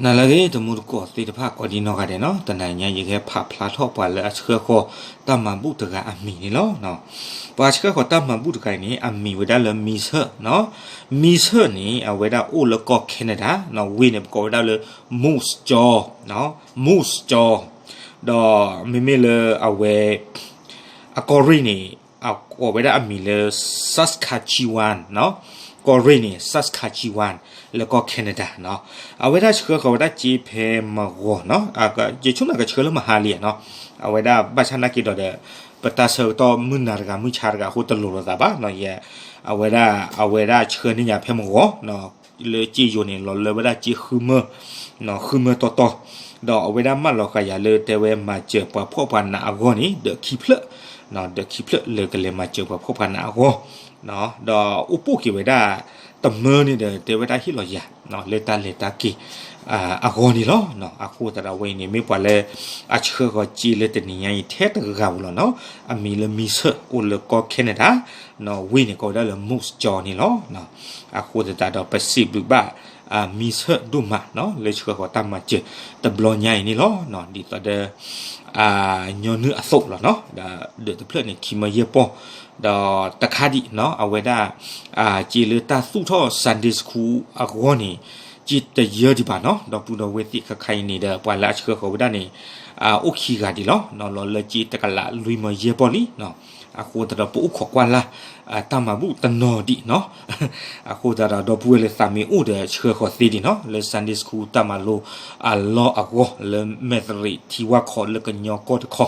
နၤလၢအဂ့ၤ တံၤသကိးသ့ၣ်တဖၣ်ကိးဒံနီၢ်ဂၤဒဲးနီၤ, တနၤညါယကဟဲဖးဖျါထီၣ်ပှၤလၢအဆှၢဃီၤတၢ်မၤဘူၣ်တဂၤအမံၤန့ၣ်လီၤ. ပှၤဆှၢဃီၤတၢ်မၤဘူၣ်တဂၤအံၤန့ၣ် အမံၤဝဲဒၣ်လၢ မံဆၢၣ်နီၤ. မံဆၢၣ်န့ၣ် အဝဲဒၣ်အိၣ်လၢကီၢ် Canada နီၤ, ဝ့ၢ်န့ၣ် ပကိးဝဲဒၣ်လၢ Moose Jaw နီၤ, Moose Jaw. ဒီးမ့မ့ၢ်လၢအဝဲ အကီၢ်ရ့ၣ်န့ၣ် အကိးဝဲဒၣ်အမံၤလၢ Saskatchewan နီၤ, ကီၢ်ရ့ၣ်န့ၣ် Saskatchewan လၢကီၢ် Canada နီၤ. အဝဲဒၣ်ဆှၢဃီၤဝဲဒၣ်စ့ဖဲမုၢ်ဂီၤနီၤ, ယဆိကမိၣ်ကဆှၢလၢမဟါလံနီၤ. အဝဲဒၣ်ဘၣ်ဆၣ်နာ်က့ဒီး ပတၢ်ဆၢကတီၢ်မုၢ်နၤတဂၤမုၢ်ဆါတဂၤအဃိတလိၤလိာ်သးဘၣ်နီၤ, ယ အဝဲဒၣ် အဝဲဒၣ်ဆှၢန့ၢ်ယၤဖဲမုၢ်ဂီၤနီၤ, လၢစ့ယိၤန့ၣ် လီၤလၢဝဲဒၣ်စ့ဃုမၢၢ် ဃုမၢၢ်တီတီ, ဒီးအဝဲဒၣ်မၢလီၤဃာ်ယၤလၢတဲဝဲမၤစၢၤပှၤဖှီၣ်ပှၤနးအဂီၢ်န့ၣ် ဒီးခံဖျၢၣ်, ဒီးခံဖျၢၣ်လၢကလဲၤမၤစၢၤပှၤဖှီၣ်ပှၤနးအဂီၢ်, ဒီးအိၣ်ပိာ်က့ၤဝဲဒၣ်တမၢန့ၣ်ဒီး တဲဝဲဒၣ်ဟ့ၣ်လီၤယၤ လၢတၢ်လဲၤတၢ်က့ၤ အဂီၢ်န့ၣ်လီၤ. အဃိသတးဒီးအဝဲအံၤန့ၣ် မ့ၢ်ပှၤလၢအဆှၢဃီၤစ့လၢတနံၤညါအံၤထဲတဂၤဧိၤလီၤနီၤ, အမံၤလၢ မံဆၢၣ် အိၣ်လၢကီၢ် Canada နီၤ, ဝ့ၢ်န့ၣ်ကိးဝဲဒၣ်လၢ Moose Jaw န့ၣ်လီၤ. အဃိသတးဒီးပစံးဘျုးဘၣ် မံဆၢၣ်ဒိၣ်မးနီၤ လၢဆှၢဃီၤတၢ်မၤစၢၤတဘျီညါအံၤန့ၣ်လီၤ. ဒ်သိးဒီး ညီနုၢ်အသိးလီၤနီၤ, ဒီးဒၢးတဖျၢၣ်န့ၣ် ခံမၢယဲၢ်ပီၢ်, ဒီးတခါဒံးနီၤ အဝဲဒၣ် စ့လၢတၢ်သူၣ်ထီၣ် Sunday School အဂီၢ်န့ၣ် စ့တယၢဒံးဘၣ်နီၤ, ဒီပုၢ်ဒီဝဲၢ်သ့ၣ်ခဲခါအံၤန့ၣ်ဒီး ပှၤလၢအဆှၢဃီၤဝဲဒၣ်န့ၣ် အိၣ်ခံဂၤဒံးလီၤ, လီၤလၢစ့တကလးလွံၢ်မၢယဲၢ်ပီၢ်လံ. အဃိသတးဒီးပအိၣ်ခိးကွၢ်လၢ် တၢ်မၤဘူၣ်တနီၤဒံးနီၤ, အဃိသတးဒီး ဒီပုၢ်ဝဲၢ်လၢသးမ့ၢ်အိၣ်ဒီးဆှၢဃီၤသ့ဒံးနီၤ လၢ Sunday School တၢ်မၤလိအလီၢ်အဂီၢ် လၢမဲၢ်သရံးထံဝၣ်ခီလၢကညီကီၢ်တခီ,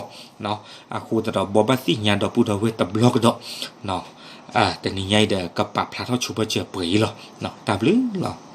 အဃိသတးဒီးဘိးဘၣ်သ့ၣ်ညါဒီပုၢ်ဒီဝဲၢ်တဘျီကဒီး, တနံၤညါအံၤဒီးကပာ်ဖျါထီၣ်ဆိပၢၢ်စၢၤပှဲၤအံၤလီၤ. တၢ်ဘျုးလီၤ.